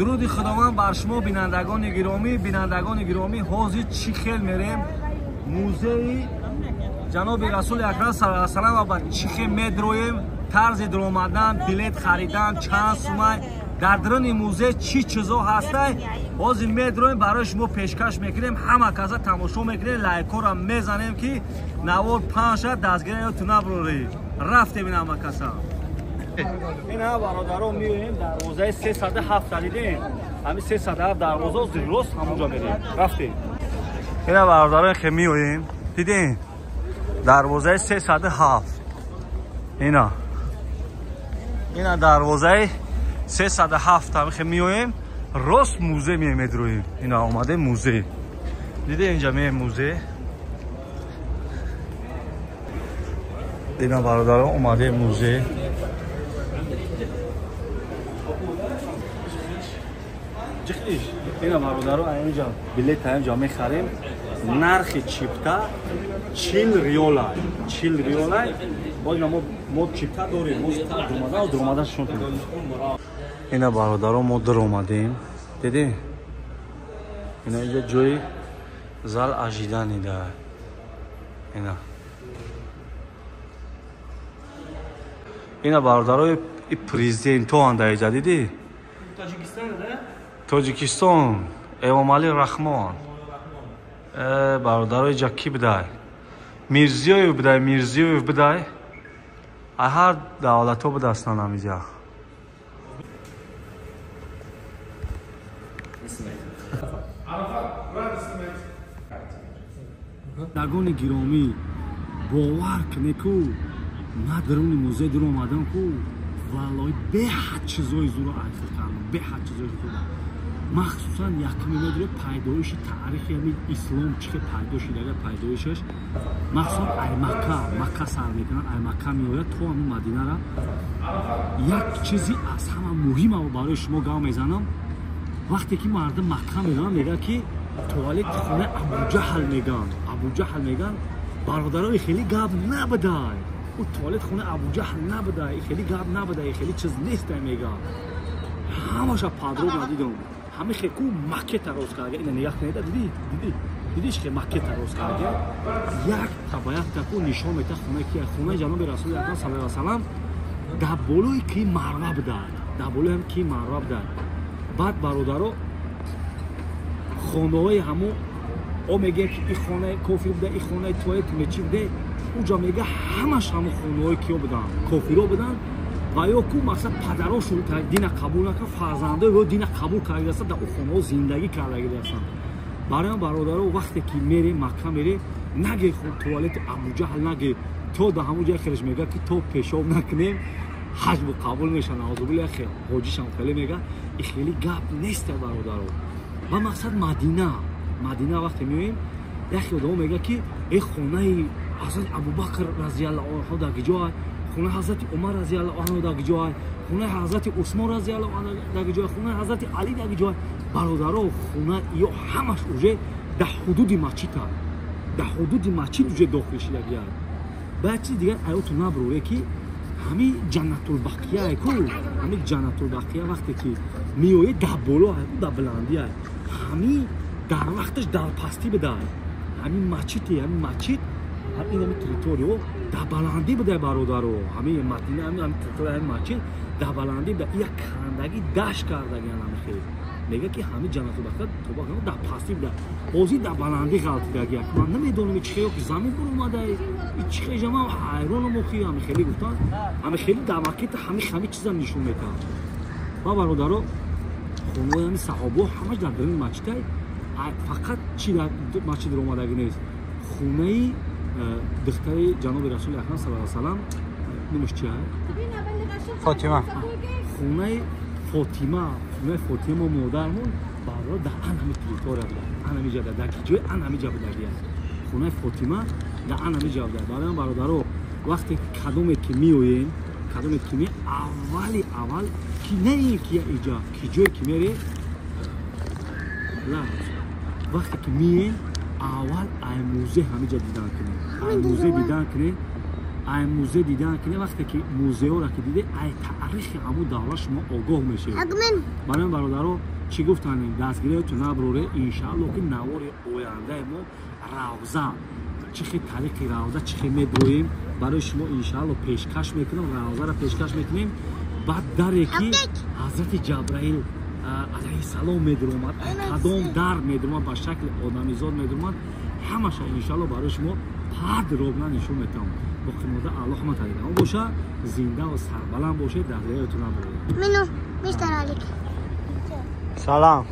Дуруди Худованд бар шумо бинандагони гиромӣ, бинандагони гиромӣ, ҳозир чӣ хел мерем музеи ҷаноби Расули Акрам саллаллоҳу алайҳи васаллам ва чӣ хел медроем, тарзи дуромадан, билет харидан, чанд сумай, дар даруни музей чӣ чизо ҳастай, ҳозир медроем барои шумо пешкаш мекунем, ҳама каса тамошо мекунем, лайкҳоро мезанем ки навор паҳн шавад, дастгирӣ набурорӣ. Рафтем ин ҳама каса. Ин ҳа бародаро меоем дарвозаи 307 дидем, ҳамин 307 дарвоза рост ҳамонҷо мерем. Рафтем. Ин ҳа бародаро хе меоем, дидем дарвозаи 307. Ина ина дарвозаи 307 ҳамин хе меоем, рост музей мемедроем. Ина омадем музей. Дидем инҷа меем музей. Ина бародаро омадем музей. Ина бародаро инҷа билет инҷа мехарем. Нархи чипта 40 риола, 40 риола. Боз мо чипта дорем, мо дуромада шон. Ина бародаро мо дуромадем. Дидем? Ина инҷа ҷои зал ажидани да. Ина. Ина бародаро и президентҳо анда инҷа дидӣ? Тоҷикистон, да? Тоҷикистон, Эмомалӣ Раҳмон. Бародарои ҷа ки бидай? Мирзиёев бидай, Мирзиёев бидай. Ҳар давлатҳо бидастанд ҳамиҷа. Дагони гиромӣ, бовар кунед ку ман даруни музей дуромадам ку валлоҳи беҳад чизои зуро айхел кардам, беҳад чизои зуро. Махсусан якми медонед пайдоиши таърихи ҳамин ислом чӣ хел пайдо шидага, пайдоишаш махсусан ай Макка, Макка сар мекунад, ай Макка меояд то ҳамин Мадинара. Як чизи аз ҳама муҳима барои шумо гап мезанам, вақте ки мардум Макка мераванд мегӯянд ки туалети хонаи Абуҷаҳл мегӯянд, Абуҷаҳл мегӯянд. Бародарои хеле гап набудай, ӯ туалет хонаи Абуҷаҳл набудай, хеле гап набудай, хеле чиз нестай мегӯянд. Ҳамаша подробно дидам. Ҳамин хе ку макета рост карда, ина нигоҳ кунед, дидӣ, дидӣ, дидиш хе макета рост карда, як та ба як та ку нишон медиҳад хонаи ки хонаи ҷаноби Расули Акрам саллаллоҳу алайҳи васаллам дар болои ки Марва будад, дар болои ҳам ки Марва будад. Баъд бародаро хонаҳои ҳамун о мегӯянд ки ин хонаи кофир буда, ин хонаи туалет мечи буда, уҷа мега ҳамаш ҳамун хонаҳои киё буданд, кофиро буданд. Ва ё ку мақсад падарошон дина қабул накард, фарзандои ё дина қабул кардагиастанд, дар он хонаҳо зиндагӣ кардагиастанд. Барои бародаро вақте ки мере Макка мере, наге туалети Абуҷаҳл наге, то дар ҳамон ҷой хелеш мегӯяд ки то пешоб накунем ҳаҷбу қабул мешавад, наъузубиллоҳ, хел ҳоҷишам хеле мегӯяд, и хеле гап нест бародаро. Ва мақсад Мадина, Мадина вақте меоем, яке одамо мегӯяд ки э хонаи ҳазрати Абубакр разияллоҳу анҳу дар куҷо, хонаи ҳазрати Умар разияллоҳу анҳу дар куҷо, хонаи ҳазрати Усмон разияллоҳу анҳу дар куҷо, хонаи ҳазрати Али дар куҷо. Бародаро хона ё ҳамаш уже дар ҳудуди масҷид аст, дар ҳудуди масҷид уже дохил шидагиаст. Баъд чизи дигар аёту набурӯре ки ҳамин Ҷаннатулбақия ку, ҳамин Ҷаннатулбақия вақте ки меоед дар боло, дар баландӣ аст, ҳамин дар вақташ дар пастӣ бидай, ҳамин масҷиде, ҳамин масҷид ин ҳамин территориё дар баландӣ будай бародаро, ҳамин Мадина, ҳамин территория, ҳамин масҷид дар баландӣ буда, як кандагӣ дашт кардагиан ҳамин хел. Мегӯяд ки ҳамин Ҷаннатулбақия тоба дар пастӣ буда, ҳозир дар баландӣ ғалтидагиак. Ман намедонам чӣ хел ки замин буромадай, чӣ хел ҷа ман ҳайронам охи, ҳамин хеле гуфтан, ҳамин хеле дар макета ҳамин чизам нишон медиҳад. Ва бародаро хонаҳои ҳамин саҳобаҳо ҳамаш дар даруни масҷидай, фақат чӣ дар масҷид омадагӣ нест, хонаи духтари ҷаноби Расули Акрам саллаллоҳу алайҳи васаллам номаш чи аст? Фотима. Хонаи Фотима, хонаи Фотима модармон бародаро дар ан ҳамин территория буда, ан ҳамин ҷа, дар ҷои ан ҳамин ҷа будагиаст. Хонаи Фотима дар ан ҳамин ҷа буда. Барои бародаро вақте кадоме ки меоем, кадоме ки ме аввали аввал ки не ин ки иҷа, ки ҷое ки мере, ла вақте ки меем аввал ай музей ҳамин ҷа дидан кунем, ай музей дидан кунем. Ай музей дидан ки вақте ки музейҳоро ки диде, ай таърихи ҳамун давлат шумо огоҳ мешавед. Барои бародаро, чӣ гуфтанем, дастгириятон наброре. Иншаалло, ки навори ояндаи мо равза, чӣ хел тариқи равза, чӣ хел медроем, барои шумо иншаалло пешкаш мекунам, равзаро пешкаш мекунем. Баъд даре ки ҳазрати Ҷабраил алайҳиссалом медуромад, кадом дар медуромад, ба шакли одамизод медуромад, ҳамаша иншаалло барои шумо подробно нишон метавам. Боқимонда Аллоҳ ҳама тариқаон боша, зинда ва сарбаланд бошед, дастгириятон наброред. Мину, мистер Алик. Салам.